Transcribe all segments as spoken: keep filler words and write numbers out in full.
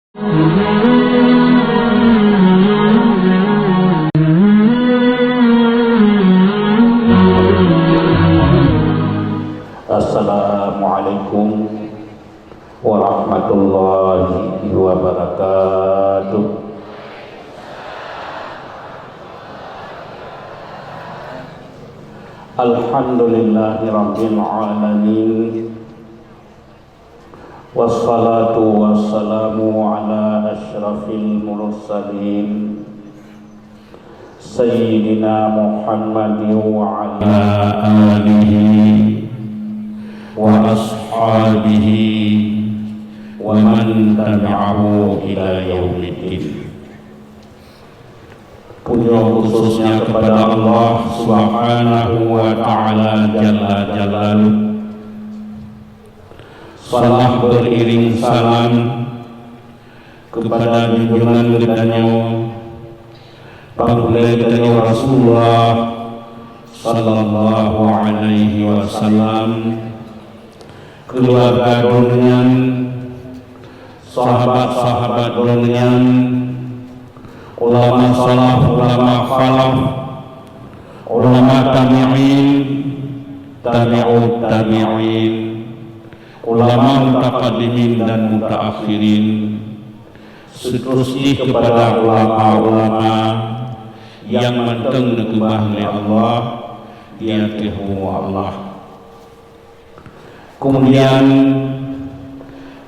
Assalamualaikum warahmatullahi wabarakatuh. Alhamdulillahirabbil alamin. Wassalatu wassalamu ala asyrafil mursalin, Sayyidina Muhammadin wa ala alihi wa ashabihi wa man tabi'ahu ila yaumiddin. Puji khususnya kepada Allah Subhanahu wa Ta'ala Jalla Jalaluh. Salam beriring salam kepada junjungan geutanyoe, Pangulée geutanyoe Rasulullah sallallahu alaihi wasallam, keluarga droeneuh nyan, sahabat-sahabat droeneuh nyan, ulama salaf, ulama khalaf, ulama tabi'in, tabi'ut tabi'in, ulama mutaqaddimin dan mutaakhirin, seterusnya kepada ulama-ulama nyang mantong neukeubah lé Allah di ateueh bumoe Allah. Kemudian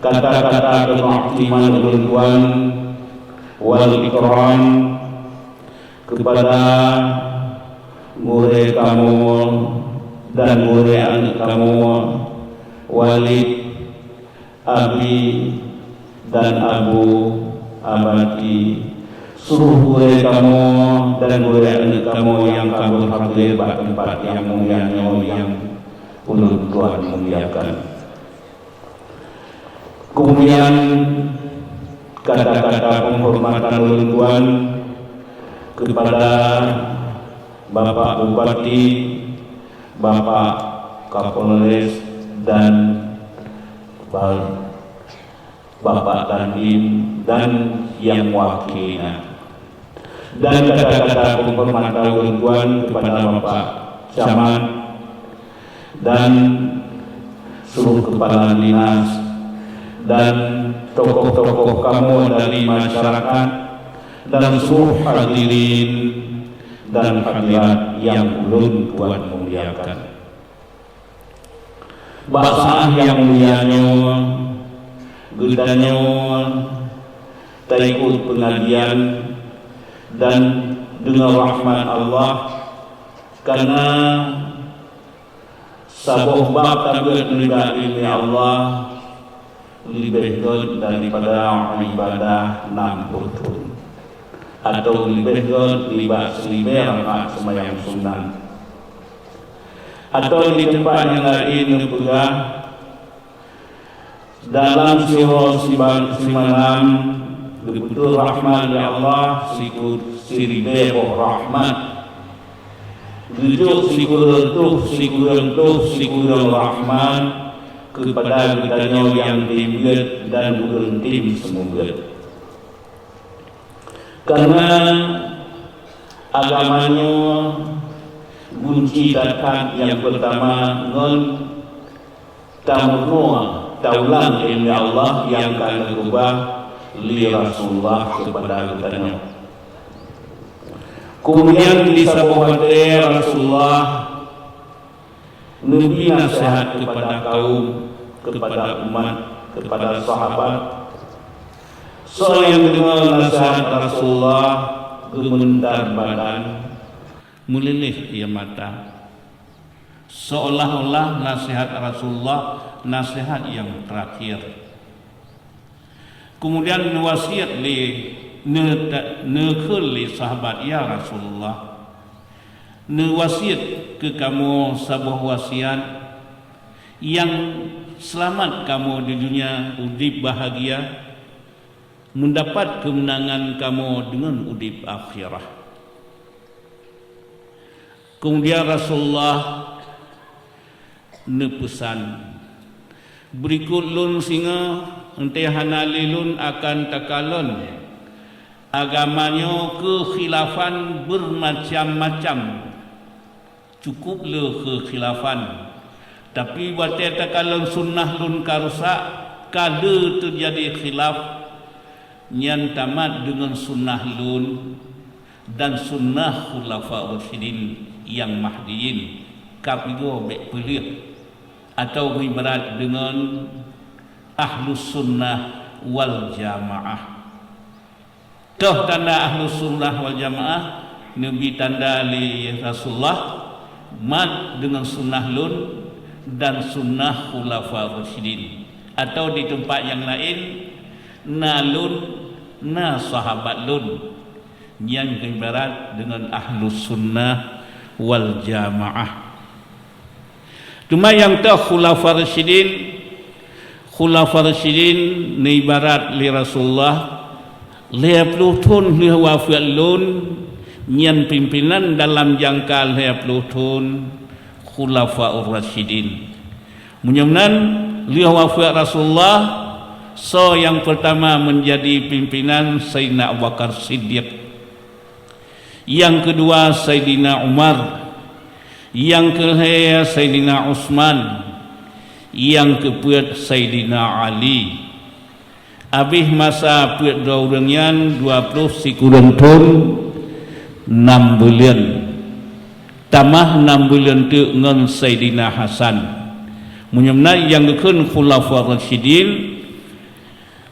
kata-kata keumuhtiman ulôn tuan wal ikram kepada gurée kamoe dan gurée aneuëk kamoe, Walid, Abi dan Abu, Abati, seluruh gurée kamoe dan gurée aneuëk kamoe nyang ka beuhadir bak teumpat nyang mulia nyoe nyang ulôn tuan muliakan. Kemudian kata-kata penghormatan ulôn tuan kepada Bapak Bupati, Bapak Kapolres dan Bapak Dandim dan nyang wakilnya. Dan kata-kata penghormatan ulôn tuan kepada Bapak Camat dan seluruh kepala dinas dan tokoh-tokoh kamoe dari masyarakat dan seluruh hadirin dan hadirat nyang ulôn tuan muliakan. Bak saát nyang mulia nyoe, geutanyoe taikot peungajian dan deungon rahmat Allah, karena saboh bab tabeuet nibak iéleumé Allah leubeh gét daripada iébadah nam peuet thon, atawa leubeh gét nibak siribée rakaat seumayang sunat. Atawa di teumpat nyang laén neupeugah, dalam siuroe siba-, simalam geupeutrön rahmat lé Allah siku-, siribée boh rahmat. Geujok sikureueng tuh, sikureueng tuh, sikureueng rahmat keupada geutanyoe nyang tem gét dan ureuëng tem seumeubeuet. Karena agama nyoe gunci that-that nyang peurtama ngon tameurunoe taulang iéleumé Allah nyang ka neukeubah lé Rasulullah keupada geutanyoe. Keumudian di saboh watée Rasulullah neubi naseuhat keupada kaum, keupada umat, keupada sahabat. Soe nyang deungoe naseuhat Rasulullah geumeuntar badan, meuliléh ie mata, seolah-olah naseuhat Rasulullah naseuhat nyang teurakhir. Keumudian neuwasiet lé, neu-, neukheun lé sahabat, "Ya Rasulullah, neuwasiet keu kamoe saboh wasiat nyang seulamat kamoe di dunia udeb bahagia, meudapat keumeunangan kamoe deungon udeb akhirat." Keumudian Rasulullah neupeusan, "Beurikot lôn singoh Teuntée hana lé lôn akan takalon agama nyoe keukhilafan beumacam-macam. Cukup le keukhilafan. Tapi watée takalon sunnah lôn ka rusak, ka le teujadi khilaf, nyan tamat deungon sunnah lôn dan sunnah khulafa rasyidin nyang mahdiyyin, ka pigoe bék peuleueh, atawa ibarat deungon ahlus sunnah wal jamaah. Toh tanda ahlus sunnah wal jamaah, neubi tanda lé Rasulullah, mat deungon sunnah lôn dan sunnah khulafa rasyidin. Atawa di teumpat nyang laén, na lôn, na sahabat lôn. Nyan ibarat deungon ahlus sunnah wal jamaah. Teuma nyang toh khulafa rasyidin, khulafa rasyidin neuibarat lé Rasulullah, lhée ploh thon lheueh wafeuet lôn, nyan pimpénan dalam jangka lhée ploh thon khulafaur rasyidin. Meunyoe meunan, lheueh wafeuet Rasulullah, soe nyang peurtama meunjadi pimpénan? Saidina Abu Bakar Siddiq. Nyang keudua Saidina Umar, nyang keulhée Saidina Utsman, nyang keupeuet Saidina Ali. Abéh masa peuet droe ureuëng nyan dua ploh sikureueng thon, nam buleuen. Tamah nam buleuen teuk ngon Saidina Hasan. Meunyoe meunan nyang geukheun khulafa rasyidin,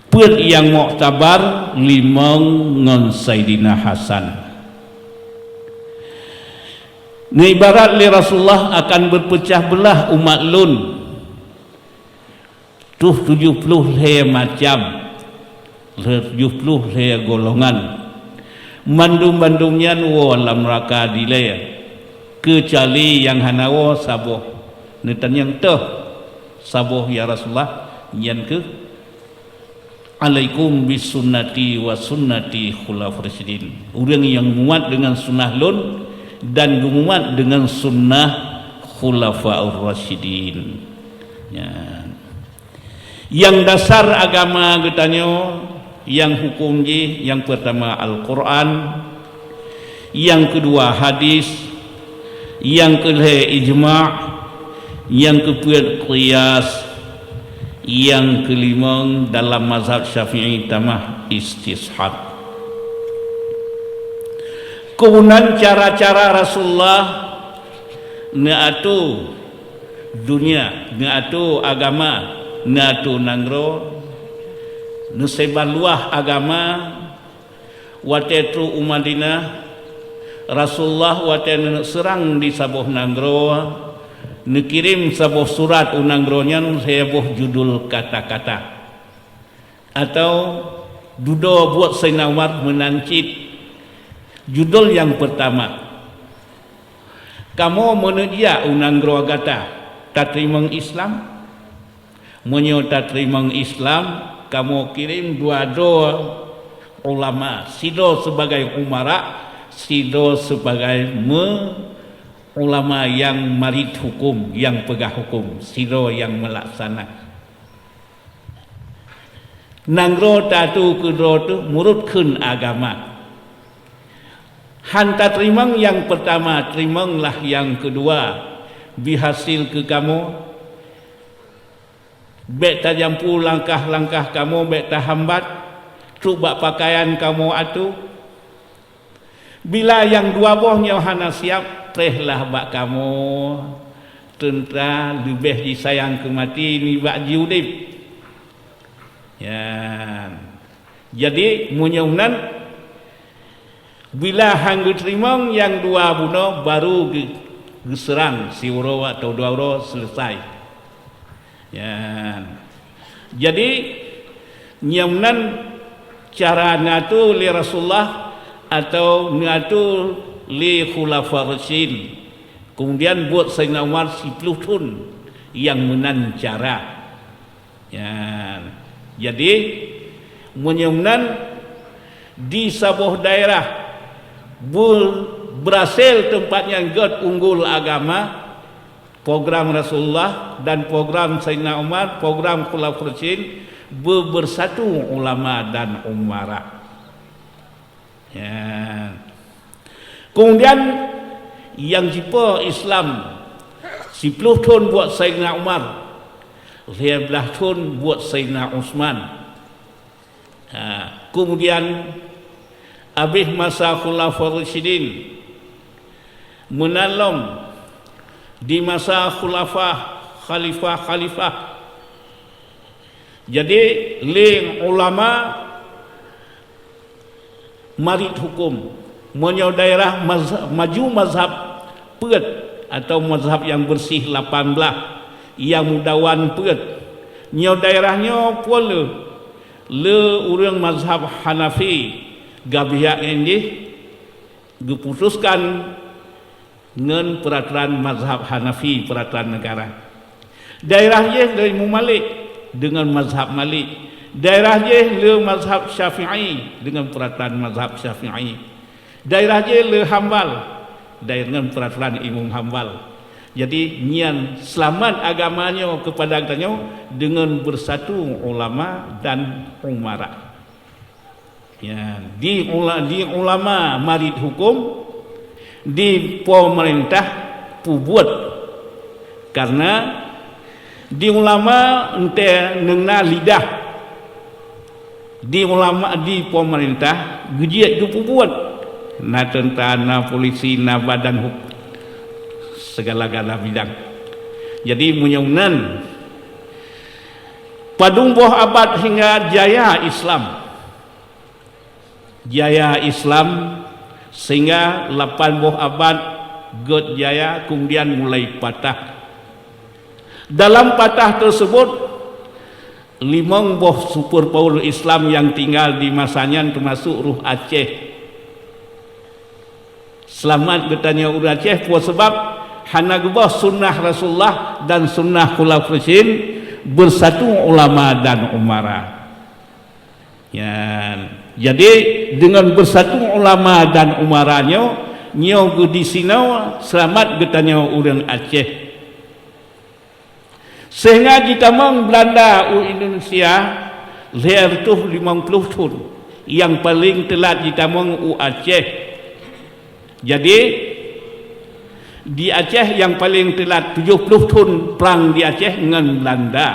peuet nyang muktabar limong ngon Saidina Hasan. Neuibarat lé Rasulullah akan beupeucah beulah umat lôn, troh tujoh ploh lhée macam, lhée tujoh ploh lhée golongan. Mandum-mandum nyan woe lam neuraka dilée, keucuali nyang hana woe saboh. Neutanyong toh saboh, ya Rasulullah, nyan keuh, "Alaikum bisunnati wa sunnati khulafaur rasyidin." Ureuëng nyang mumat deungon sunnah lôn dan geumumat deungon sunnah khulafaur rasyidin. Nyan. Nyang dasar agama geutanyoe, nyang huköm jih, nyang peurtama Al-Qur'an, nyang keudua hadis, nyang keulhée ijma', nyang keupeuet qiyas, nyang keulimong dalam mazhab Syafi'i tamah istishab. Keunan cara-cara Rasulullah neuatoe dunia, neuatoe agama, neuatoe nanggroe, neusebar luwah agama. Watée trok u Madinah, Rasulullah watée neuneuk seurang di saboh nanggroe, neukirém saboh surat u nanggroe nyan lhée boh judul kata-kata. Atawa dudoe buet Saidina Umar meunan cit. Judul nyang peurtama, "Kamoe meuneuk jak u nanggroe gata, tateurimong Islam?" Meunyoe tateurimong Islam, kamoe kirém dua droe ulama, sidroe sibagai umara, sidroe sibagai me-, ulama nyang marit huköm, nyang peugah huköm, sidroe nyang meulaksana. Nanggroe tatu keudroe teuh meurot kheun agama. Han tateurimong nyang peurtama, teurimonglah nyang keudua. Beuhasé keu kamoe, bék tajampu langkah-langkah kamoe, bék tahambat, trok bak peukayan kamoe atu. Bila nyang dua boh nyoe hana siab, prehlah bak kamoe, teuntra leubeh jisayang keu maté nibak jiudeb. Nyan. Jadi, meunyoe nan, bila han geuteurimong nyang dua bunoe, baru geu-, geuseurang siuroe atau dua uroe, seuleusai. Nyan. Jadi, nyang nan cara neuatoe lé Rasulullah atau neuatoe lé Khulafa Rasyidin. Kemudian buet Saidina Umar siplôh thon nyang meunan cara. Nyan. Jadi, meunyoe nan di saboh daerah be-, beurasel teumpat nyang gét unggul agama, program Rasulullah dan program Saidina Umar, program Khulafa Rasyidin, Be-, bersatu ulama dan umara. Ya. Kemudian, nyang jipo Islam, siploh thon buet Saidina Umar, lhèe blah thon buet Saidina Utsman. Ha, kemudian, abéh masa Khulafa Rasyidin, meunan lom di masa khulafa, khalifah-khalifah. Jadi, lé ulama marit huköm. Meunyoe daerah maz-, maju mazhab peuet atau mazhab nyang bersih lapan blah, nyang mudawan peuet. Nyoe daerah nyoe peue le, le ureuëng mazhab Hanafi, gabiak nyan jih geuputuskan ngon peuratoran mazhab Hanafi, peuratoran negara. Daerah jih le Imam Malik deungon mazhab Malik. Daerah jih le mazhab Syafi'i deungon peuratoran mazhab Syafi'i. Daerah jih le Hambal deungon peuratoran Imam Hambal. Jadi, nyan seulamat agama nyoe keupada geutanyoe deungon beusatu ulama dan umara. Ya, di ula-, di ulama marit huköm, di peumeurintah peubuet. Karena di ulama eunteuk neuna lidah, di ulama, di peumeurintah geujeuet geupeubuet. Na teuntara, na polisi, na badan huk-, segala-gala bidang. Jadi, meunyoe nan padum boh abad hingga jaya Islam. Jaya Islam, sehingga lapan boh abad gét jaya, kemudian mulai patah. Dalam patah tersebut, limong boh superpower Islam yang tinggal di masa nyan, termasuk ruh Aceh. Seulamat geutanyoe ureuëng Aceh, peue sabab? Hana geuboh sunnah Rasulullah dan sunnah Khulafaur Rasyidin, beusatu ulama dan umara. Nyan. Jadi, deungon beusatu ulama dan umara nyoe, nyoe geudisinoe seulamat geutanyoe ureuëng Aceh. Sehingga jitamong Beulanda u Indonesia lhèe reutôh limong ploh thon, nyang paleng teulat jitamong u Aceh. Jadi, di Aceh nyang paleng teulat tujoh ploh thon prang di Aceh ngon Beulanda.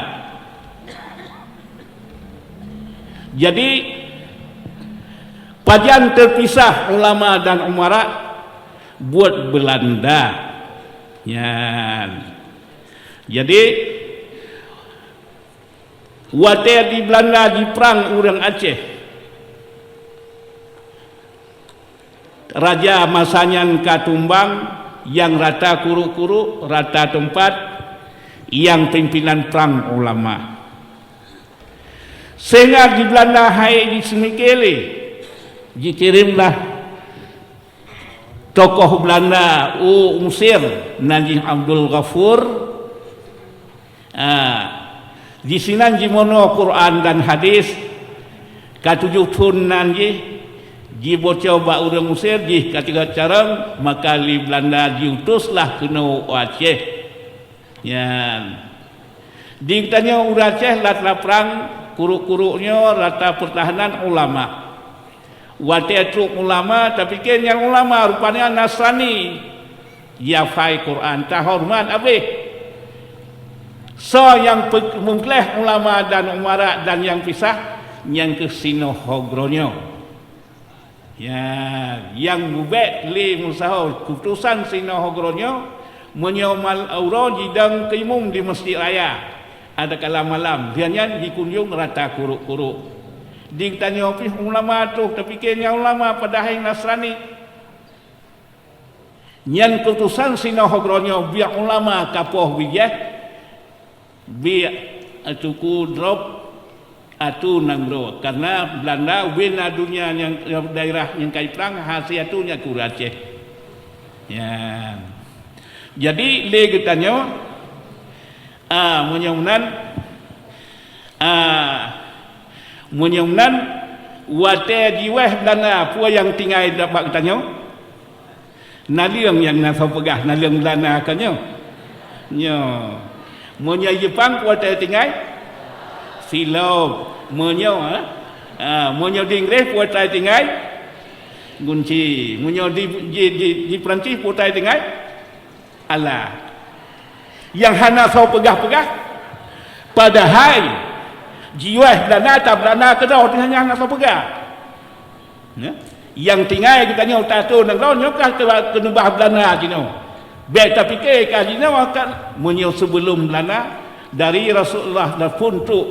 Jadi, pajan teupisah ulama dan umara buet Beulanda. Nyan. Jadi, watée di Beulanda jiprang ureuëng Aceh, raja masa nyan ka tumbang, nyang rata kurok-kurok, rata teumpat, nyang pimpénan prang ulama. Sehingga di Beulanda hai jiseumike lé, jikirém lah tokoh Beulanda u Mesir, nan jih Abdul Ghafur. Ah, disinan jimeurunoe Quran dan hadis, ka tujoh thon nan jih jiboco bak ureuëng Mesir, jih ka tiga carông, maka lé Beulanda jiutus lah keunoe u Aceh. Nyan. Di geutanyoe ureuëng Aceh rata prang, kurok-kurok nyoe rata peurtahanan ulama. Watée trok ulama, tapike nyan ulama, rupanya Nasrani. Jihafai Quran, tahoreumat abéh. Soe nyang pe-, meugleh ulama dan umara dan nyang pisah, nyan kheueh sinoe ho geuronyoe. Ya, nyang beubek lé meusaho keuputosan sinoe ho geuronyoe, meunyoe mal-, uroe jidong keu imum di Masjid Raya, adakala malam, lheueh nyan jikunjong rata kurok-kurok. Di geutanyoe pih ulama troh tapike nyan ulama, padahai Nasrani. Nyan keuputosan sinoe ho geuronyoe, biak ulama ka poh bijéh, biak tuku drob atu nanggroe. Karena Beulanda ubé na donya nyang, daerah nyang ka jiprang, hase atu nyan keu ureuëng Aceh. Nyan. Jadi, lé geutanyoe, ah, meunyoe meunan, ah, meunyoe meunan, watée jiwéh Beulanda, peue nyang tinggai bak geutanyoe? Naleueng nyang na soe peugah, naleueng Beulanda ka nyoe. Nyoe. Meunyoe Jepang, peue watée tinggai? Silop, meunyoe, ha? Ha, meunyoe di Inggréh peue ata tinggai? Gunci. Meunyoe di, di, di, di Perancis peue ata tinggai? Alah. Nyang hana soe peugah-peugah, padahai jiweh Beulanda, ta Beulanda keudroe, teungoh nyan hana soe peugah. Ya. Nyang tinggai geutanyoe ta atô nanggroe nyoe ka keu-, keuneubah Beulanda jinoe. Bék tapike ka jinoe akan meunyoe sibeulom Beulanda dari Rasulullah dan phon trok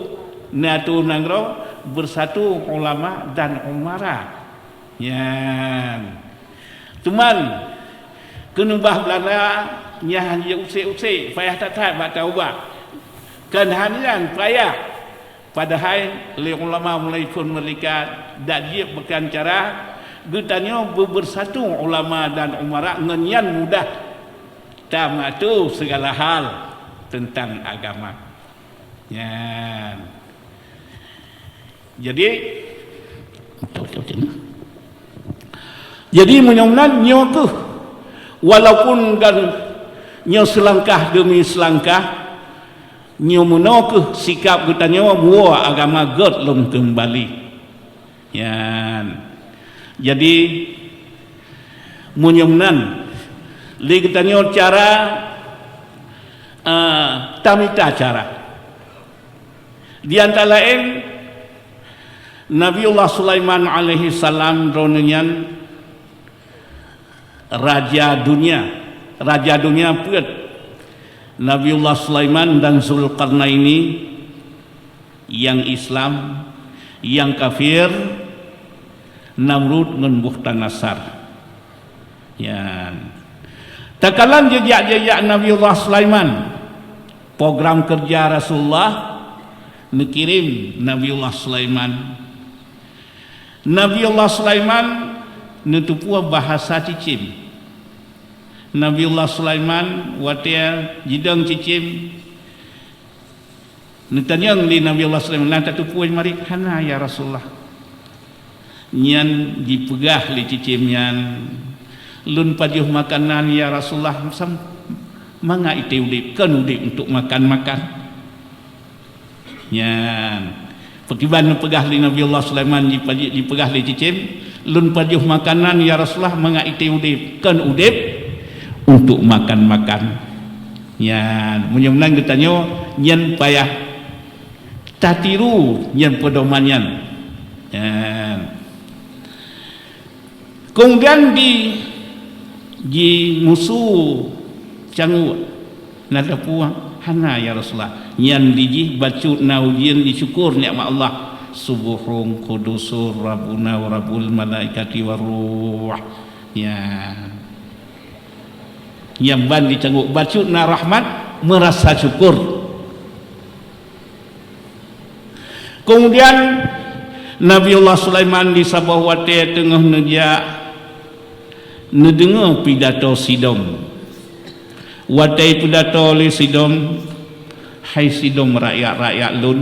na atô nanggroe beusatu ulama dan umara. Nyan. Cuman keuneubah Beulanda nyan hana usé-usé, payah that-that bak taubah. Kan hana nyan payah. Padahai lé ulama mulai phon meureuka dak jeuet bukan cara geutanyoe beubeusatu ulama dan umara ngon nyan mudah tameuatô segala hal teuntang agama. Nyan. Jadi, jadi meunyoe meunan nyoe keuh, walaupun kan nyoe seulangkah demi seulangkah, nyoe meunoe keuh sikap geutanyoe buwoe agama gét lom keumbali. Nyan. Jadi, meunyoe meunan, lé geutanyoe cara, eh, tamita cara. Di antara laén, Nabiullah Sulaiman alaihi salam droeneuh nyan raja dunia. Raja dunia peuet. Nabiullah Sulaiman dan Zulkarnaini, nyang Islam, nyang kafir, Namrud ngon Bukhtanasar. Nyan. Takalon jeujak-jeujak Nabiullah Sulaiman, program keureuja Rasulullah neukirém Nabiullah Sulaiman. Nabiullah Sulaiman neuteupeue bahasa cicém. Nabiullah Sulaiman watée jidong cicém, neutanyong lé Nabiullah Sulaiman, "Na tateupeue marit?" "Hana, ya Rasulullah." Nyan jipeugah lé cicém nyan, "Lôn pajoh makanan, ya Rasulullah, sam-, mangat ité udeb, kon udeb untuk makan-makan." Nyan. Pakriban neupeugah lé Nabiullah Sulaiman jipa-, jipeugah lé cicém, "Lôn pajoh makanan, ya Rasulullah, mangat ité udeb, kon udeb untuk makan-makan." Nyan, meunyoe meunan geutanyoe nyan payah tatiru nyan peudoman nyan. Nyan. Keumudian di, di musu cangok, na teupeue? "Hana, ya Rasulullah." Nyan di jih bacut na ujeuen jisyukur nikmat Allah. "Subbuhun quddusun Rabbuna wa Rabbul malaikati war ruh." Nyan. Nyang ban jicangok bacut na rahmat, meurasa syukur. Keumudian, Nabiullah Sulaiman di saboh watée teungoh neujak, neudeungoe pidato sidom. Watée pidato lé sidom, "Hai sidom rakyat-rakyat lôn,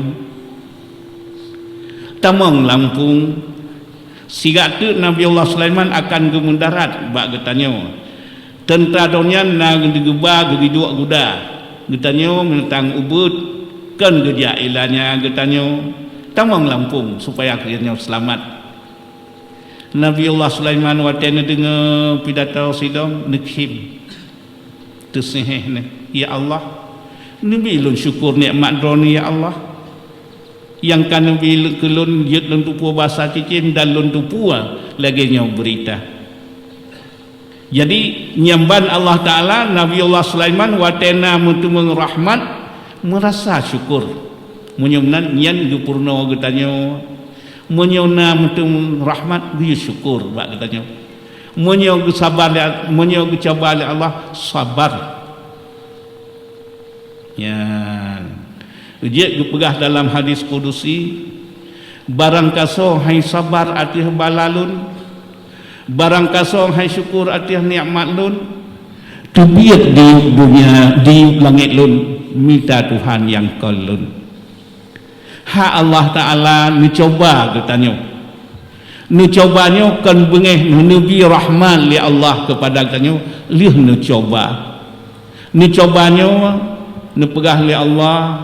tamong lam pueng." Sigak teuk Nabiullah Sulaiman akan geumeudarat bak geutanyoe. Teuntra droeneuh nyan na geugeuba geugiduek guda. Geutanyoe meuneutang ubeut, kon geujak ilanya geutanyoe. Tamong lam pueng supaya geutanyoe seulamat. Nabiullah Sulaiman watée neudeungoe pidato sidom, neukhém. Teuseuneh nyan, "Ya Allah, neubi lôn syukur nikmat Droeneuh, ya Allah, nyang ka neubi keu lôn jeuet lôn teupeue basa cicém dan lôn teupeue lagée nyoe beurita." Jadi, nyang ban Allah Taala, Nabiullah Sulaiman watée na meuteumeung rahmat, meurasa syukur. Meunyoe meunan, nyan geupeurunoe geutanyoe. Meunyoe na meuteumeung rahmat, geuyue syukur bak geutanyoe. Meunyoe geusabar lé, meunyoe geucuba lé Allah, sabar. Nyan. Jeuet geupeugah dalam hadis kudusi, "Barangkasoe hai sabar ateueh bala lôn, barangkasoe hai syukur ateueh nikmat lôn, teubiet di dunia, di langét lôn, mita Tuhan nyang kon lôn." Hak Allah Taala neucuba geutanyoe. Neucuba nyoe kon beungéh, neubi rahmat lé Allah keupada geutanyoe, lheueh neucuba. Neucuba nyoe neupeugah lé Allah,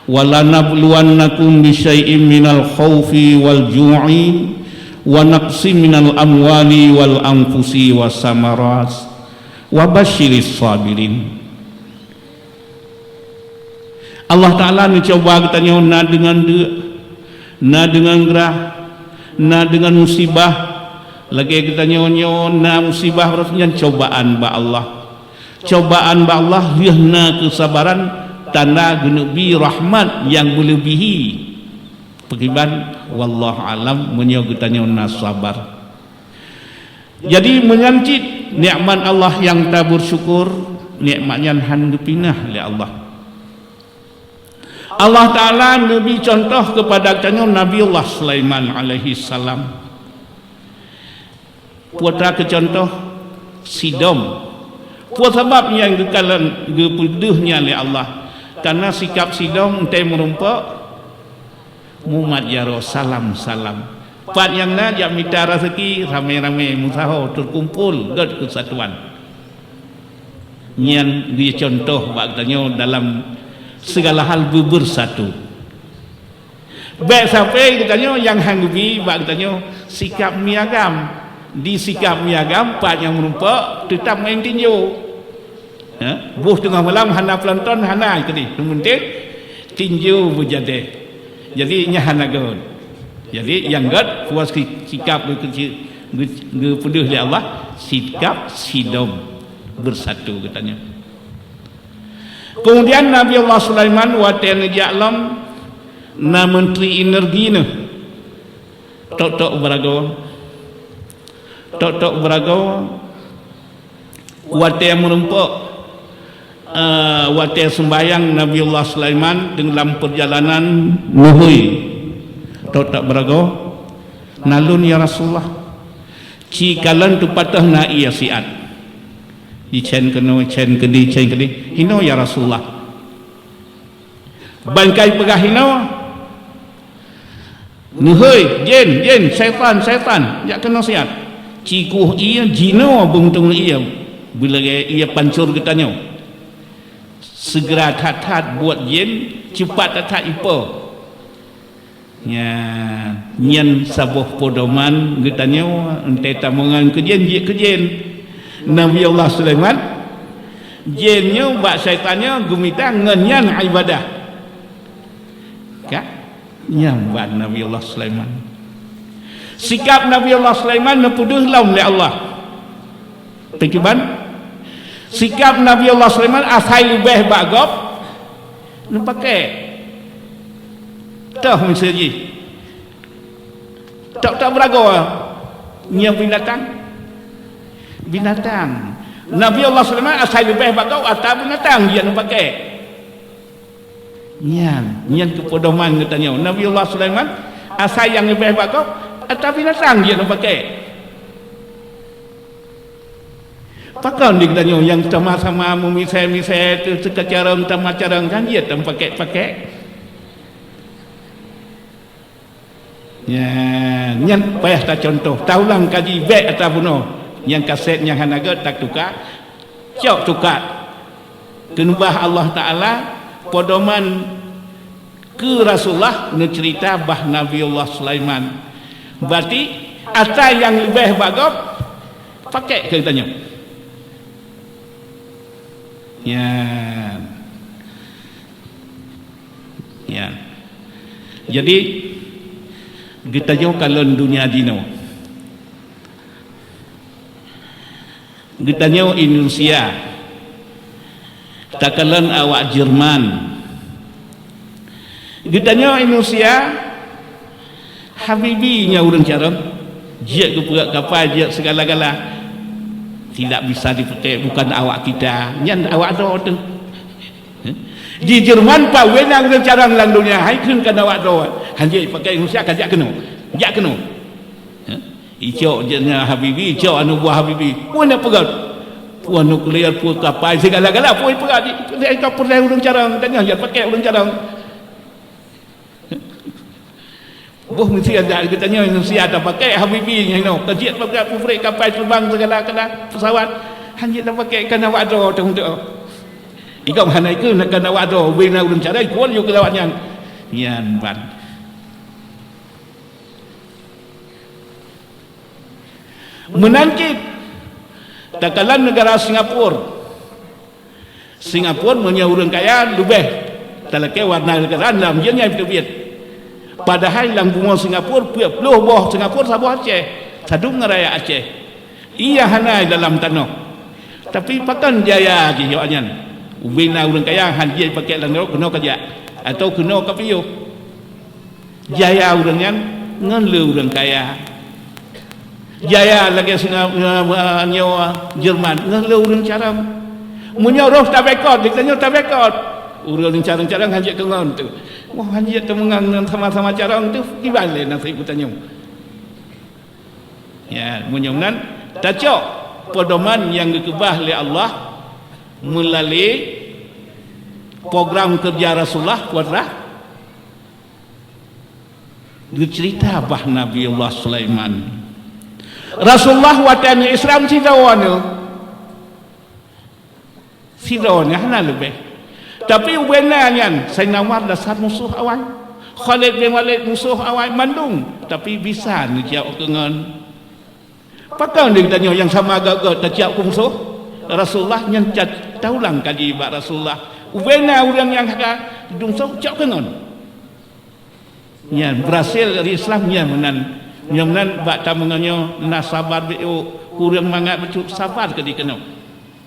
Wa lanabluwannakum bisyai'im minal khaufi wal ju'i wa naqsim minal amwali wal anfusi was samarat wa basyiris sabirin. Allah Ta'ala neucuba geutanyoe na deungon deuk, na deungon grah, na deungon musibah. Lagée geutanyoe nyoe na musibah, berarti nyan cobaan bak Allah. Cobaan bak Allah lheueh na keusabaran, tanda geuneubi rahmat nyang meuleubihi. Pakriban? Wallahu alam, meunyoe geutanyoe na sabar. Jadi, meunyoe cit nikmat Allah nyang tabeusyukur, nikmat nyan han geupinah lé Allah. Allah Ta'ala neubri contoh keupada geutanyoe Nabi Allah Sulaiman alaihi salam. Peue ta keu contoh? Sidom. Peue sabab nyang geukalon geupeudeuh nyan lé Allah? Karena sikap Sidom, enteuk meurumpok, mumat jaroe, salam-salam. Pat nyang na jak mita raseuki, ramé-ramé meusaho teukumpul gét keusatuan. Nyan geucontoh bak geutanyoe dalam segala hal beubersatu. Bék sampai geutanyoe nyang han geubi bak geutanyoe sikap mie agam. Di sikap mie agam, pat nyang meurumpok teutap main tinjo. Ha? Boh teungoh malam hana peulonton, hana keudeh. Nyang penting tinjo beujadeh. Jadi, nyan hana gét. Jadi, nyang gét puas ki-, sikap geu-, geu-, geupeudeuh lé Allah, sikap Sidom bersatu geutanyoe. Kemudian Nabi Allah Sulaiman watée neujak lom na menteri energi neuh, tok-tok beuragoe. Tok-tok beuragoe, watée meurumpok, eh, watée seumbahyang Nabi Allah Sulaiman dalam perjalanan neuhôi tok-tok beuragoe, "Na lôn, ya Rasulullah, ci kalon teupatôh na ié siat. Di cen keunoe, cen keudeh, cen keudeh. Hinoe, ya Rasulullah." Ban ka ipeugah hinoe, "Neuhôi, jén, jén, syaitan, syaitan, jak keunoe siat." Ci kueh ié, jinoe beuntung ié, beulagée ié pancur geutanyoe. Seugera that-that buet jén, ceupat that-that ipo. Nyan, nyan saboh pedoman geutanyoe, enteuk tameungon keu jén, jeuet keu jén. Nabi Allah Sulaiman, jén nyoe bak syaitan nyoe geumita ngon nyan ibadah. Ka? Nyan bak Nabi Allah Sulaiman. Sikap Nabi Allah Sulaiman neupeudeuh lom lé Allah. Pakriban? Sikap Nabi Allah Sulaiman asai leubeh bak gob, neupakék. Toh miseue jih. Tok-tok beuragoe, nyan binatang. Binatang. Nabi Allah Sulaiman asai leubeh bak gob ata binatang, jeuet neupakék. Nyan, nyan keupedoman geutanyoe. Nabi Allah Sulaiman asai nyang leubeh bak gob ata binatang, jeuet neupakék. Pakon di geutanyoe nyang sama-sama meumisée-misée teuh, teuka carông, tama carông, kan jeuet tapakék-pakék? Nyan, nyan payah tacontoh. Taulang kaji bék ata bunoe. Nyang kaset nyang hana gét tatuka, cok tuka. Keuneubah Allah Ta'ala pedoman keu Rasulullah neuceurita bah Nabiullah Sulaiman. Berarti ata nyang leubeh bak gob pakék keu geutanyoe. Nyan. Nyan. Jadi geutanyoe kalon donya jinoe. Geutanyoe Indonesia, takalon awak Jerman. Geutanyoe Indonesia, Habibi nyan ureuëng carông, jeuet geupeugah kapai, jeuet segala-gala. Tidak bisa dipakai, bukan awak kita, nyan awak droe teuh. Di Jerman pat wéh na ureuëng carông lam donya, hai kheun kon awak droe. Hanjeuet pakai Indonesia ka jak keunoe. Jak keunoe. Icok jeuet nyan Habibi, icok aneuk buah Habibi. Peue na peugah? Peue nuklear, peue kapai, segala-gala, peue peugah di, di ka peureulée ureuëng carông, tanyoe jak pakai ureuëng carông. Boh meusti ada geutanyoe manusia tapakai Habibi nyan inoe. Ka jeuet pakai pabrik kapai teubang segala-gala, pesawat. Hanjeuet tapakai kana awak droe teuh. Ikau hana ikeu nak keuneuk awak droe, ubena ureuëng cara ikeu laju keu awak nyan. Nyan ban. Meunan cit, takalon neugara Singapura. Singapura meunyoe ureuëng kaya leubeh talakée warna neugara lam jih nyan teubiet. Padahai lam bumoe Singapura peuet ploh boh Singapura saboh Aceh, sadum ngon rakyat Aceh. Iya hana dalam tanoh. Tapi pakon jaya jih awak nyan. Ubena ureuëng kaya han jeuet pakai lam droe keunoe ka jak atau keunoe ka piôh. Jaya ureuëng nyan ngon le ureuëng kaya. Jaya lagée singa nyoe Jerman ngon le ureuëng carông. Meunyoe roh tabekot, di tanyoe tabekot. Ureuëng carông-carông han jeuet keu ngon tu. Wah, han jeuet teumeungang ngon sama-sama carông tu, kiban lé nasib geutanyoe. Ya, meunyoe nan tacok pedoman nyang geukeubah lé Allah meulalu program kerja Rasulullah kuadrah geucerita bah Nabi Allah Sulaiman. Rasulullah watée Islam sidroe nyoe. Sidroe nyan hana leubeh. Tapi ubena nyan Saidina Umar dasar musoh awai. Khalid bin Walid musoh awai mandum, tapi bisa neujaweueb keu ngon. Pakon di tanyoe nyang sama gét-gét tacok keu musoh? Rasulullah nyan cat taulang kaji bak Rasulullah. Ubena ureuëng nyang hana dungso cok keu ngon. Nyan berhasil dari Islam nyan meunan. Nyan meunan bak tameungoh nyoe na sabar biôk, kureueng mangat bacut sabar keu dikeunoe.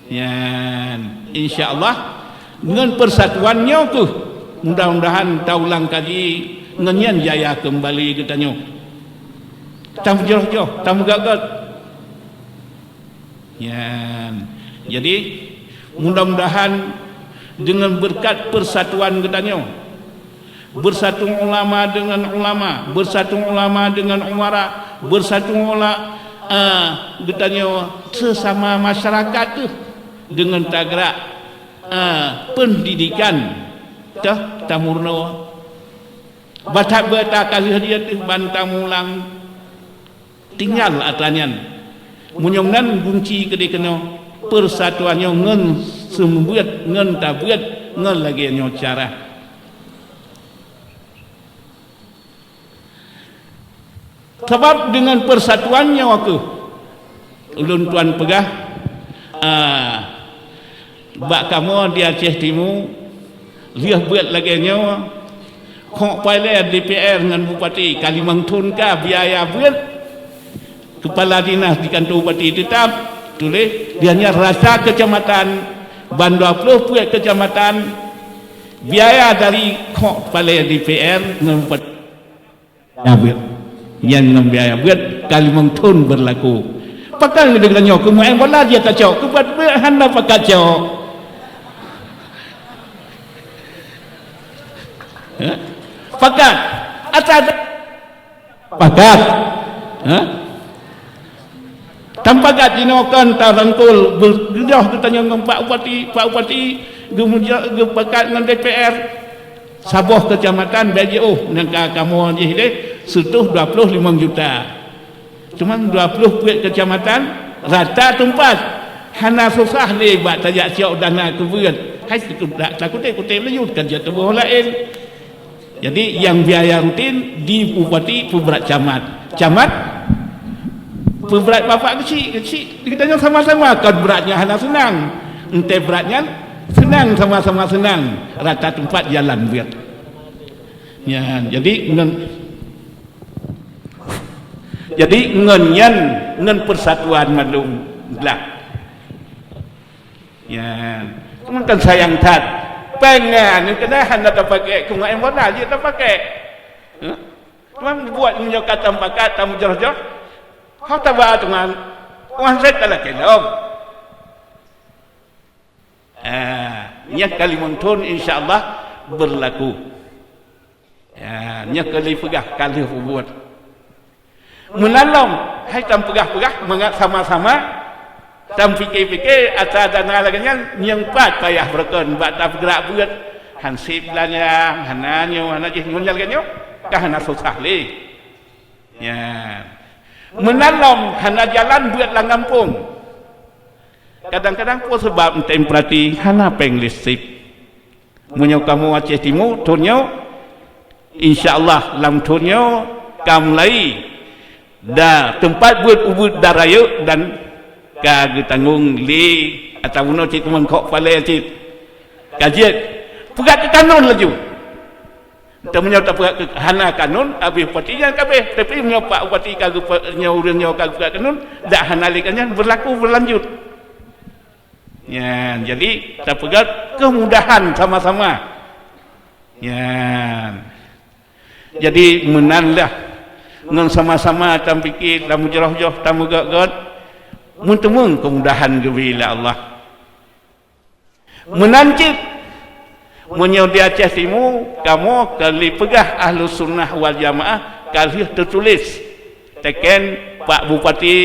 Nyan insya Allah ngon persatuan nyoe keuh mudah-mudahan taulang kaji ngon nyan jaya keumbali geutanyoe. Tameujoh-joh, tameugét-gét. Nyan. Jadi mudah-mudahan dengan berkat persatuan geutanyoe, bersatu ulama dengan ulama, bersatu ulama dengan umara, bersatu ula, eh, geutanyoe sesama masyarakat tu dengan tagerak, eh, pendidikan tah tamurno. Batat beuta ka lheueh dia teuh ban tamulang. Tinggal atra nyan. Meunyoe nan gunci keudeh keunoe, persatuan nyoe ngon seumeubeuet, ngon tabeuet, ngon lagée nyoe cara. Sabab deungon persatuan nyoe keuh ulôn tuan peugah, ah, bak kamoe di Aceh Timu, lheueh beuet lagée nyoe, khok palée D P R ngon bupati ka limong thon ka biaya beuet, keupala dinas di kantô bupati teutab tuléh, di hanya rata keucamatan, ban dua ploh peuet keucamatan, biaya dari khok palée D P R ngon bupati. Biaya beuet. Nyan ngon biaya beuet ka limong thon beurlaku. Pakon geutanyoe keu meu'en bola jih tacok, keu buet beuet hana pakat cok. Hah? Pakat. Asai pakat. Hah? Tampakat jinoe kon tarangkul, beugeudoh geutanyoe ngon Pak Bupati, Pak Bupati geumuja-, geupakat ngon D P R. Saboh keucamatan bèk jiôh, nyang ka kamoe jih deh, seutoh dua ploh limong juta. Cuma dua ploh peuet keucamatan, rata teumpat. Hana susah lé bak tajak siok dana keu beuet. Hai, takutéb-kutéb laju, kan jatuh boh laén. Jadi, nyang biaya rutin di bupati peubrat camat. Camat peubrat bapak keuchik, keuchik. Geutanyoe sama-sama kon brat nyan hana seunang. Entée brat nyan seunang, sama-sama seunang. Rata teumpat jalan beuet. Nyan, jadi ngon, jadi ngon nyan, ngon persatuan mandum glah. Ya, cuma kan sayang that. Péng nyan keunan hana tapakék, keu meu'en bola jih tapakék. Hah? Cuma buet meunyoe ka tampakat, tamujoh-joh. Ho taba teuma. Wan set ka lakée lom. Ah, nyang ka limong thon insya Allah beurlaku. Ya, nyoe keuh lé peugah ka lheueh peubuet. Meunan lom, hai tampeugah-peugah mangat sama-sama, tampike-pike atra dana lagée nyan nyang pat payah beureukan bak tapeugrak beuet, han sép beulanja, hana nyoe, hana jih, ngon lagée nyoe, ka hana susah lé. Ya. Meunan lom, hana jalan beuet lam gampông. Kadang-kadang peue sabab, meutém peurati, hana péng listrik. Meunyoe kamoe Aceh Timu, thon nyoe, insya Allah lam thon nyoe ka mulai da teumpat beuet ubeuet da rayeuk dan ka geutanggong lé, atawa bunoe cit keumeungkok palée cit. Ka jeuet, peugah keu kanun laju. Teuma nyoe tapeugah keu hana kanun, abéh bupati nyan ka abéh. Tapi meunyoe pak bupati ka geupe-, nyoe ureuëng nyoe ka geupeugah kanun, dak hana lé kanun, berlaku berlanjut. Nyan, jadi tapeugah kemudahan sama-sama. Nyan. Jadi meunan lah ngon sama-sama tampiké, tamujroh-joh, tameugöt-göt, meuteumé kemudahan geubri lé Allah. Meunan cit, meunyoe di Aceh Timu, kamoe ka lheueh peugah Ahlus Sunnah wal Jamaah ka lheueh teutuléh teken Pak Bupati,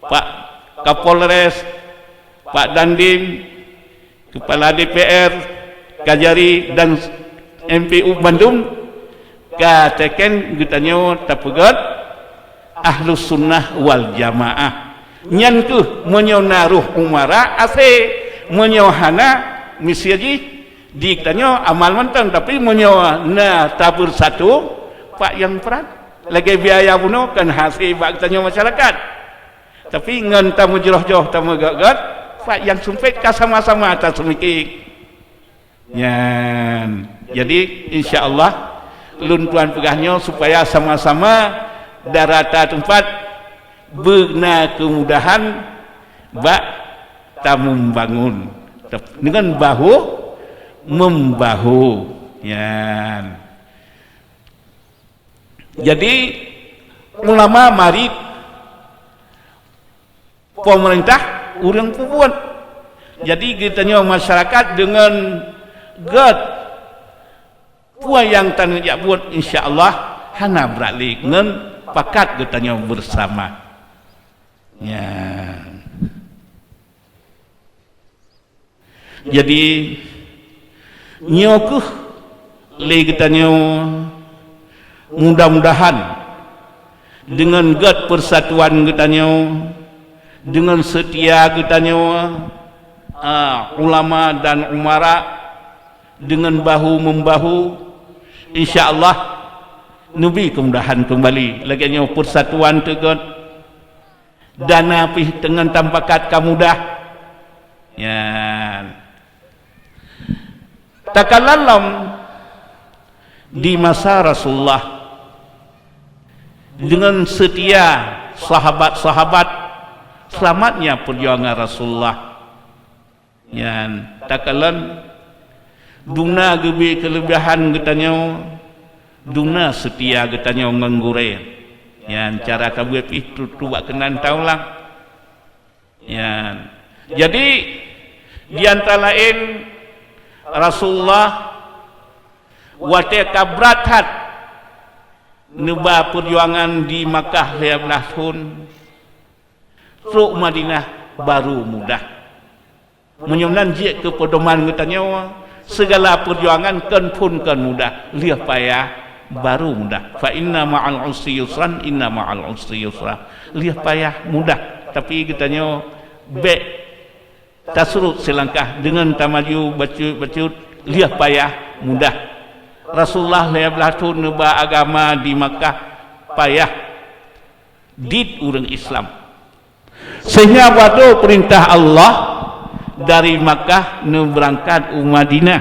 Pak Kapolres, Pak Dandim, Kepala D P R, Kajari dan M P U bandum, ka teken geutanyoe tapeugöt Ahlus Sunnah wal Jamaah. Nyan keuh meunyoe na roh umara asé, meunyoe hana, miseue jih di geutanyoe amal mantong, tapi meunyoe na tabeursatu, pak nyang prat, lagée biaya bunoe kan hasé bak geutanyoe masyarakat. Tapi ngon tamujroh-joh, tameugöt-göt, pat nyang sumpét ka sama-sama taseumiké. Nyan. Jadi, insya Allah, lôn tuan peugah nyoe supaya sama-sama darata teumpat beuna kemudahan bak tameubangun. Dengan bahu membahu. Nyan. Jadi, ulama marit, pemerintah ureuëng peubuet. Jadi, geutanyoe masyarakat deungon göt peue nyang taneuk jak buet, insya Allah hana brat lé ngon pakat geutanyoe bersama. Nyan. Jadi, nyoe keuh lé geutanyoe, mudah-mudahan deungon göt persatuan geutanyoe, deungon seutia geutanyoe, a, ulama dan umara, deungon bahu-membahu, insya Allah neubi kemudahan keumbali. Lagée nyoe persatuan teuh göt, dana pih teungon tampakat ka mudah. Nyan. Takalon lom di masa Rasulullah, deungon seutia sahabat-sahabat, selamatnya perjuangan Rasulullah. Nyan, takalon duna geubri keuleubihan geutanyoe, duna seutia geutanyoe ngon gurée. Nyan, cara ka buet pih tu, tu bak keunan taulang. Nyan. Jadi, di antara laén, Rasulullah watée ka brat that neuba peujuangan di Makkah lhée blaih thon, trok Madinah baru mudah. Meunyoe nan jeuet keu peudoman geutanyoe, sigala peujuangan kon phon kon mudah, lheueh payah baru mudah. Fa inna ma'al usri yusran, inna ma'al usri yusra. Lheueh payah mudah, tapi geutanyoe bék tasurot silangkah deungon tamaju bacut-bacut, lheueh payah mudah. Rasulullah lhée blaih thon neuba agama di Makkah payah dit ureuëng Islam. Sehingga watée peurintah Allah dari Makkah neubeurangkat u Madinah.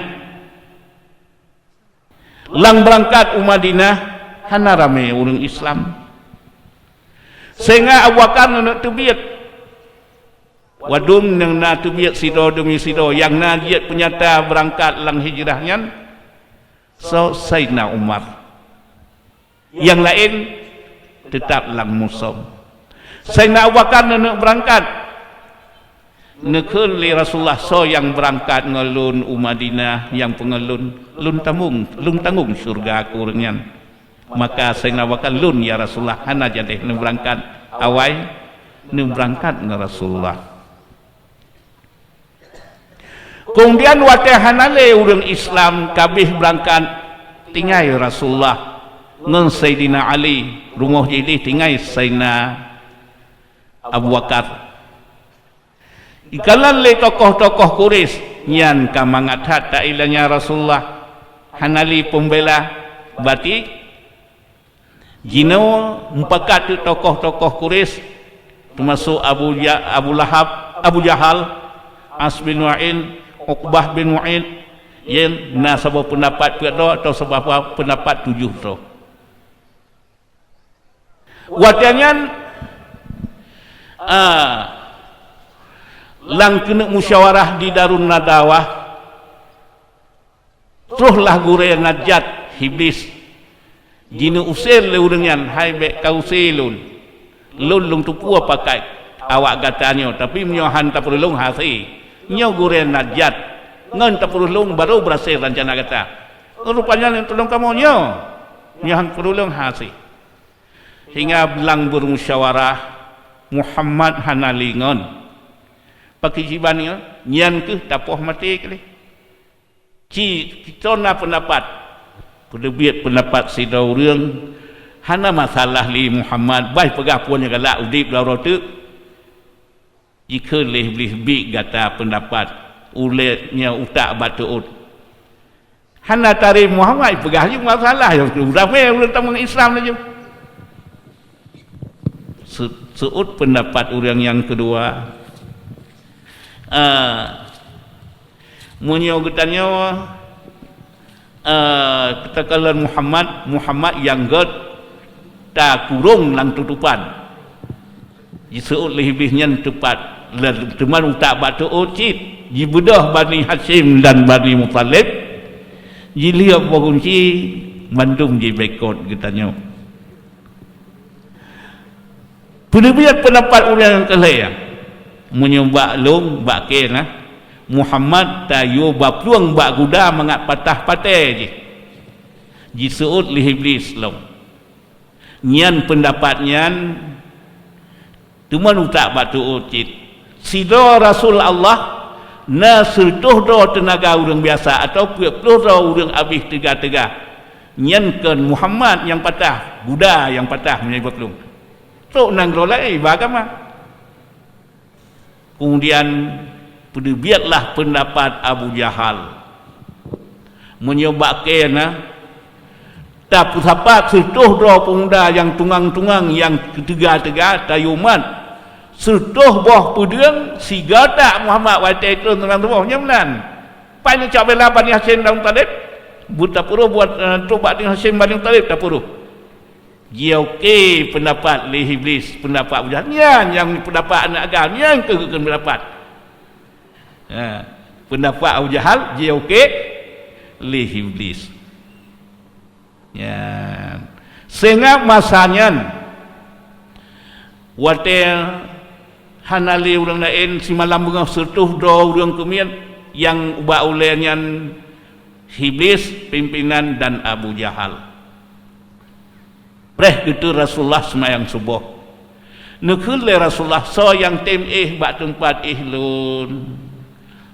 Lam beurangkat u Madinah hana ramé ureuëng Islam. Sehingga Abu Bakar neuneuk teubiet. Wadum nyang na teubiet sidroe deumi sidroe, nyang na jeuet peunyata beurangkat lam hijrah nyan, soe? Saidina Umar. Nyang laén teutab lam musom. Saidina Abu Bakar neuneuk beurangkat. Neukheun lé Rasulullah, "Soe nyang beurangkat ngon lôn u Madinah, nyang peungon lôn, lôn tanggong, lôn tanggong syeuruga keu ureuëng nyan." Maka Saidina Abu Bakar, "Lôn, ya Rasulullah, hana jadeh neubeurangkat." Awai neubeurangkat ngon Rasulullah. Keumudian watée hana lé ureuëng Islam ka abéh beurangkat, tinggai Rasulullah ngon Saidina Ali, rumoh jih tinggai Saidina Abu Bakar. Ikalon lé tokoh-tokoh Quraisy, nyan ka mangat that tailanya Rasulullah, hana lé peumbela bati. Jinoe mupakat teuk tokoh-tokoh Quraisy, teumasok Abu Ja-, Abu Lahab, Abu Jahal, As bin Wa'il, Uqbah bin Mu'aid, yen na saboh peundapat peuet droe atau saboh peundapat tujoh droe. Watée nyan, ah, lam keuneuk musyawarah di Darun Nadawah, troh lah gurée Najat Iblis jineu use lé ureuëng nyan, "Hai, bék ka use lôn. Lôn lôn tupue pakat awak gata nyoe, tapi meunyoe han tapeureuloh hase. Nyoe gurée Najat, ngon tapeureuloh barô beurase rancana gata. Rupanya lôn tulông kamoe nyoe, nyoe han peureuloh hase." Hingga blang beumusyawarah, Muhammad hana lé ngon. Pakriban nyoe, nyan kheueh tapoh maté keu lé. Ci, kita na peundapat. Peuteubiet peundapat sidroe ureuëng, hana masalah lé Muhammad, bah peugah peue nyang galak udeb daroe teuk. Jikheun lé Iblih, "Biet gata peundapat, ulée nyoe utak bak teuôt." Hana tarém Muhammad, peugah laju masalah, ya, ramé ureuëng tamong Islam laju. Seu-, seuôt peundapat ureuëng nyang keudua. Ah, meunyoe geutanyoe, eh, takalon Muhammad, Muhammad nyang gét takurong lam tutopan. Jiseuôt lé Iblih nyan teupat, teuma utak bak teuôt cit. Jibeudôh Bani Hasyim dan Bani Muthalib, jiliek boh gunci, mandum jiboikot geutanyoe. Peuneubiet peundapat ureuëng nyang keu lhée, meunyoe bak lôn, bak kée na, Muhammad tayue baplueng bak guda mangat patah paté jih. Jiseuôt lé Iblih lom. Nyan peundapat nyan, teuma utak bak teuôt cit. Sidroe rasul Allah na sireutôh droe teunaga ureuëng biasa atawa peuet ploh droe ureuëng abéh teuga-teuga. Nyan kon Muhammad nyang patah, guda nyang patah meunyoe baplueng. Trok nanggroe laén bak agama. Keumudian, peuteubietlah peundapat Abu Jahal. Meunyoe bak kée na, tapeusapat sireutôh droe peumuda nyang tungang-tungang nyang teuga-teuga tayue mat, sireutôh boh peudeueng sigoe that Muhammad watée trôn teungoh tuboh nyan meunan. Pat neucok bela Bani Hasyim dan Muthalib, buet tapeurôh buet, eh, trok bak Bani Hasyim Bani Muthalib tapeurôh. Jioke peundapat lé Iblih, peundapat Abu Jahal. Nyan nyang peundapat aneuëk agam, nyan keuh geukheun peundapat. Ha, peundapat Abu Jahal jioke lé Iblih. Nyan. Sehingga masa nyan, watée hana lé ureuëng laén, simalam beungoh sireutôh droe ureuëng keumiet nyang ubak ulée nyan Iblih, pimpinan, dan Abu Jahal. Preh geuteuek Rasulullah seumayang suboh. Neukheun lé Rasulullah, "Soe nyang tem éh bak teumpat éh lôn,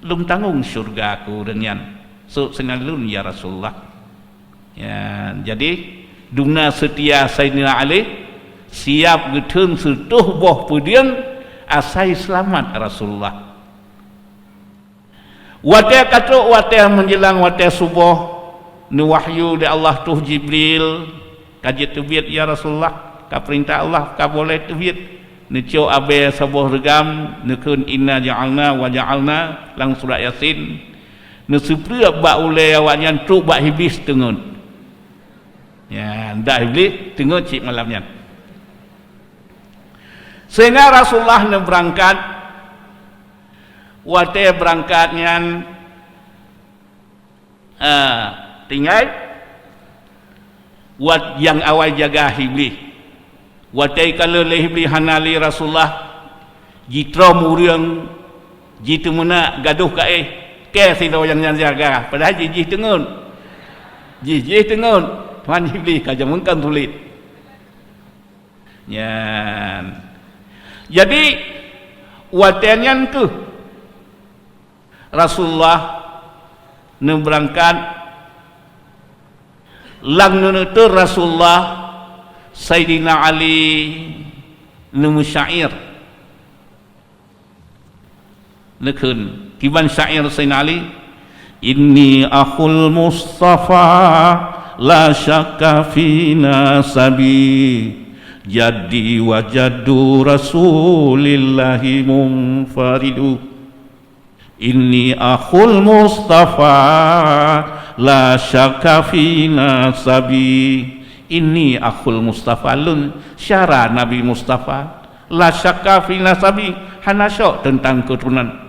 lôn tanggong syeuruga keu ureuëng nyan. Sôk sinan lôn, ya Rasulullah." Ya, jadi, dumna seutia Saidina Ali siab geutheun sireutôh boh peudeueng asai seulamat Rasulullah. Watée ka trok, watée meunjelang watée suboh, neuwahyu lé Allah tuh Jibril, "Ka jeuet teubiet, ya Rasulullah, ka peurintah Allah, ka boleh teubiet." Neucok abée saboh reugam, neukheun, "Inna ja'alna wa ja'alna," lam surat Yasin. Neuseupreuet bak ulée awaknyan trok bak Iblih teungeut. Ya, dak Iblih teungeut cit malam nyan. Sehingga Rasulullah neubeurangkat, watée beurangkat nyan, ah, tinggai wat nyang awai jaga Iblih. Watée kalon lé Iblih hana lé Rasulullah, jitrom ureuëng, jiteumeunak gadôh kaéh, kée sidroe nyang nyan jaga, padahai jih, jih teungeut. Jih, jih teungeut, teuma Iblih ka jameun kan sulet. Nyan. Jadi, watée nyan keuh Rasulullah neubeurangkat, lam neuneuteu Rasulullah, Saidina Ali neumeusyair. Neukheun kiban syair Saidina Ali, "Inni akhul Mustafa la syakka fi nasabi, jaddi wa jaddu Rasulillahi munfaridu. Inni akhul Mustafa la syakka fi nasabi." Inni akhul Mustafa, lôn syara Nabi Mustafa. La syakka fi nasabi, hana syok teuntang keuturonan.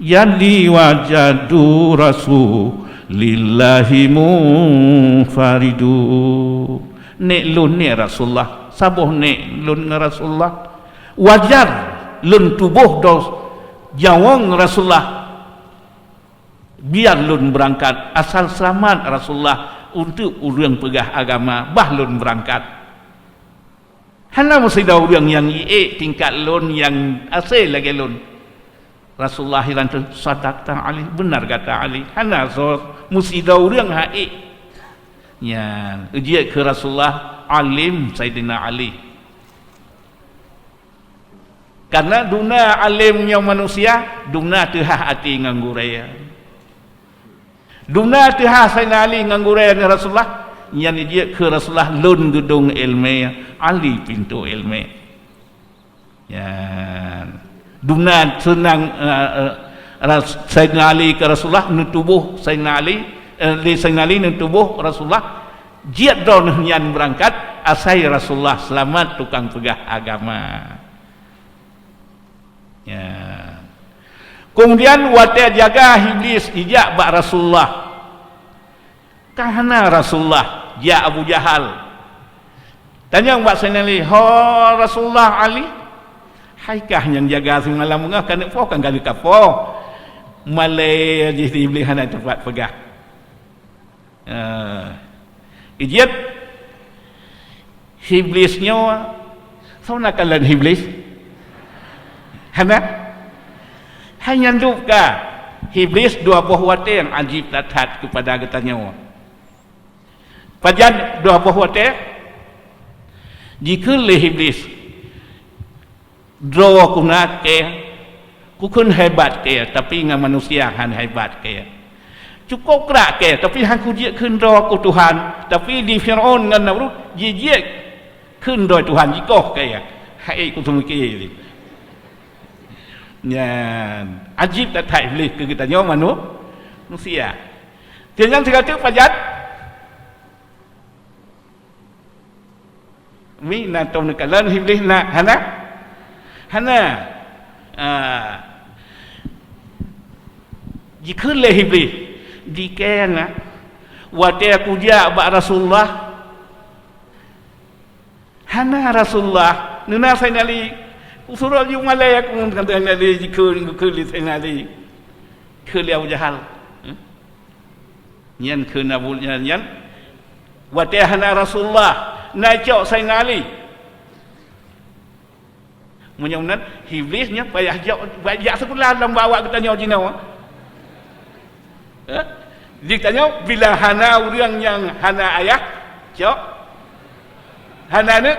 Jaddi wa jaddu Rasulillahi munfaridu. Nek lôn nek Rasulullah, saboh nek lôn ngon Rasulullah. Wajar lôn tuboh dos jawong Rasulullah. Biar lôn beurangkat asal seulamat Rasulullah, untuk ureuëng peugah agama, bah lôn beurangkat. Hana meusidroe ureuëng nyang jiék tingkat lôn nyang asai lagée lôn. Rasulullah hiran teuh, "Sadaqta Ali, beuna gata Ali." Hana soe meusidroe ureuëng han ék. Nyan, jeuet keu Rasulullah, alim Saidina Ali. Karena duna alim nyoe manusia, duna teuhah até ngon gurée. Duna teuhah Saidina Ali ngon gurée ngon Rasulullah, nyan jeuet keu Rasulullah, "Lôn geudong iéleumé, Ali pintoe iéleumé." Nyan. Duna seunang, eh, eh, Ras-, Saidina Ali keu Rasulullah, neutuboh Saidina Ali, eh, lé Saidina Ali neutuboh Rasulullah, jeuet droeneuh nyan beurangkat, asai Rasulullah seulamat tukang peugah agama. Ya. Keumudian watée jaga Iblis jijak bak Rasulullah, ka hana Rasulullah, jak Abu Jahal. Tanyong bak Saidina Ali, "Ho Rasulullah Ali, hai kah nyang jaga simalam beungoh, ka neuk poh kan ka leuka poh?" Malée jih Iblis hana teupat peugah. Ah, jeuet Iblis nyoe, soe na kalon Iblis? Hana? Hai nyan dum ka. Iblis dua boh watée nyang ajib that-that keupada geutanyoe. Pajan dua boh watée? Jikheun lé Iblis, "Droe ku na kée, kukheun hebat kée, tapi ngon manusia han hebat kée. Cukôp krak kée, tapi han kujeuet kheun droe ku Tuhan, tapi di Firaun ngon Namrud jijeuet kheun droe Tuhan, jikoh kée." Hai ku teumeuké. Nyan, ajib that-that Iblis keu geutanyoe manu-, manusia. Teunyan sigoe teuk pajan. Mi na tom neukalon Iblis na, hana? Hana. Ah. Jikheun lé Iblis, "Di kée na, watée kujak bak Rasulullah, hana Rasulullah, neuna Saidina Ali. Kusuroh jeuet malée, ku ngon Saidina Ali, jikheun, jikheun lé Saidina Ali, kheun lé Abu Jahal." Hmm? Nyan kheun Abu nyan, nyan, watée hana Rasulullah, na cok Saidina Ali. Meunyoe meunan, Iblis nyan payah jok, payah jak sikula lom bak awak geutanyoe jinoe. Eh? Di tanyoe, bila hana ureuëng nyang hana ayah, cok, hana aneuëk,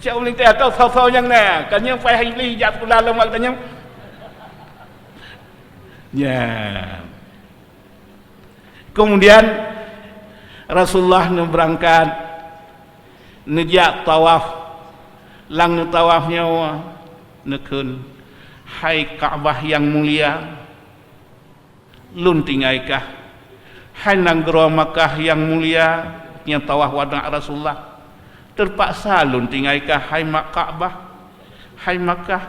cok meulintah atau soe-soe nyang na, kan nyan payah Iblis jak sikula lom bak geutanyoe. Nyan. Keumudian Rasulullah neubeurangkat, neujak tawaf. Lam neutawaf nyoe neukheun, "Hai Ka'bah nyang mulia, lôn tinggai kah. Hai nanggroe Makkah nyang mulia," nyang tawaf wada Rasulullah. "Teupaksa lôn tinggai kah, hai Mak Ka'bah, hai Makkah.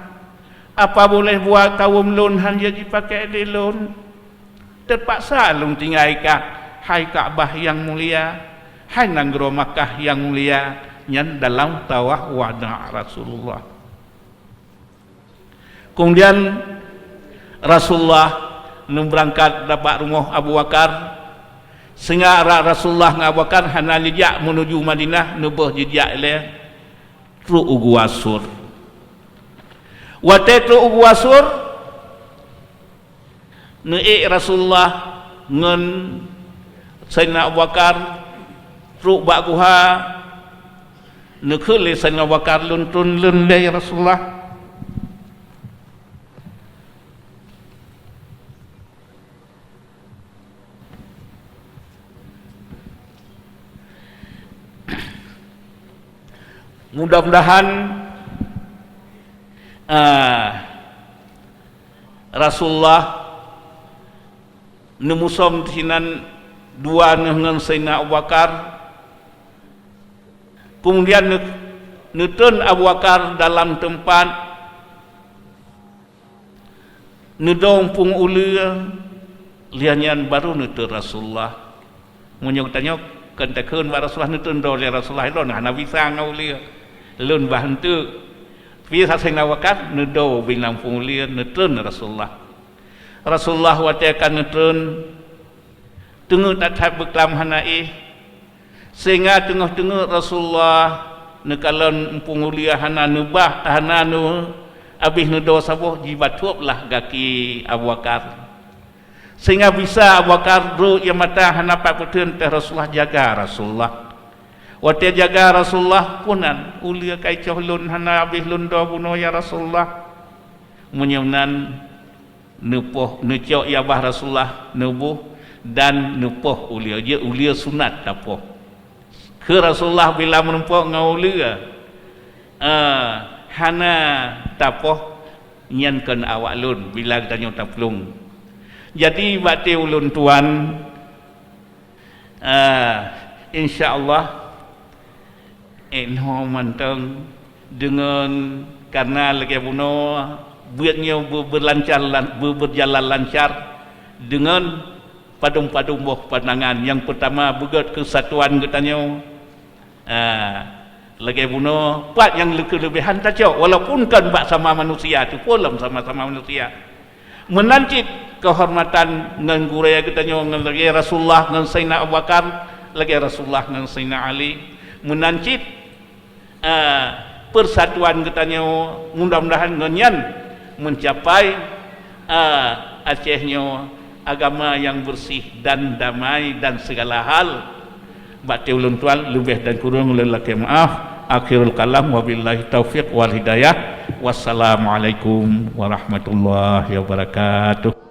Apa boleh buat, kawöm lôn han jeuet jipakai lé lôn. Teupaksa lôn tinggai kah, hai Ka'bah nyang mulia, hai nanggroe Makkah nyang mulia." Nyan dalam tawaf wada Rasulullah. Keumudian Rasulullah neubeurangkat bak rumoh Abu Bakar. Singoh rot Rasulullah ngon Abu Bakar hana jijak meunuju Madinah, neubôh jijak ilée trok u Gua Sur. Watée trok u Gua Sur, neuék Rasulullah ngon Saidina Abu Bakar trok bak guha, neukheun lé Saidina Abu Bakar, "Lôn tron lôn lé, ya Rasulullah." Mudah-mudahan, ah, Rasulullah neumusöm disinan dua ngon Saidina Abu Bakar. Kemudian neu-, neutreun Abu Bakar dalam teumpat, neudo muphom uleue, lheueh nyan baru neutreun Rasulullah. Meunyoe tanyoe kon takheun bak Rasulullah, neutreun do lé Rasulullah, ilôn hana bisa ngon uleue. Lôn bah eunteuk. Tapi Saidina Abu Bakar neudo bilang muphom uleue, neutreun Rasulullah. Rasulullah watée ka neutreun, teungeut that-that beuklam hana éh, sehingga teungoh-teungeut Rasulullah neukalon muphom uleue hana neubah, hana neu-, habéh neudo saboh, jibathup lah gaki Abu Bakar. Sehingga bisa Abu Bakar rhot ie mata hana pat peutheun teuh Rasulullah, jaga Rasulullah. Watée jaga Rasulullah, "Peue nan, uleue ka icoh lôn hana habéh lôn do bunoe, ya Rasulullah?" Meunyoe nan, neupoh, neucok ie bah Rasulullah, neuboh, dan neupoh uleue. Jeuet uleue sunat tapoh. Kheun Rasulullah bila meurumpok ngon uleue, eh, hana tapoh, nyan kon awak lôn bila geutanyoe taplueng. Jadi, bak watée ulôn tuan, eh, insya Allah, eh, nyoe mantong deungon, karena lagée bunoe buet nyoe beu-, beulancar lan-, beu-, beujalan lancar deungon padum-padum boh pandangan. Nyang peutama, beugét keusatuan geutanyoe. Ah, lagée bunoe, pat nyang leukeuleubehan tacok, walaupun kon bak sama manusia, teupeu lom sama-sama manusia. Meunan cit keuhormatan ngon gurée geutanyoe, ngon lagée Rasulullah ngon Saidina Abu Bakar, lagée Rasulullah ngon Saidina Ali. Meunan cit eh, persatuan geutanyoe, mudah-mudahan ngon nyan meucapai, eh, Aceh nyoe agama nyang beureuséh dan damai dan sigala hal. Bak watée ulôn tuan leubeh dan kureueng ulôn lakée meu'ah. Akhirul kalam, wabillahi taufiq wal hidayah. Wassalamualaikum warahmatullahi wabarakatuh.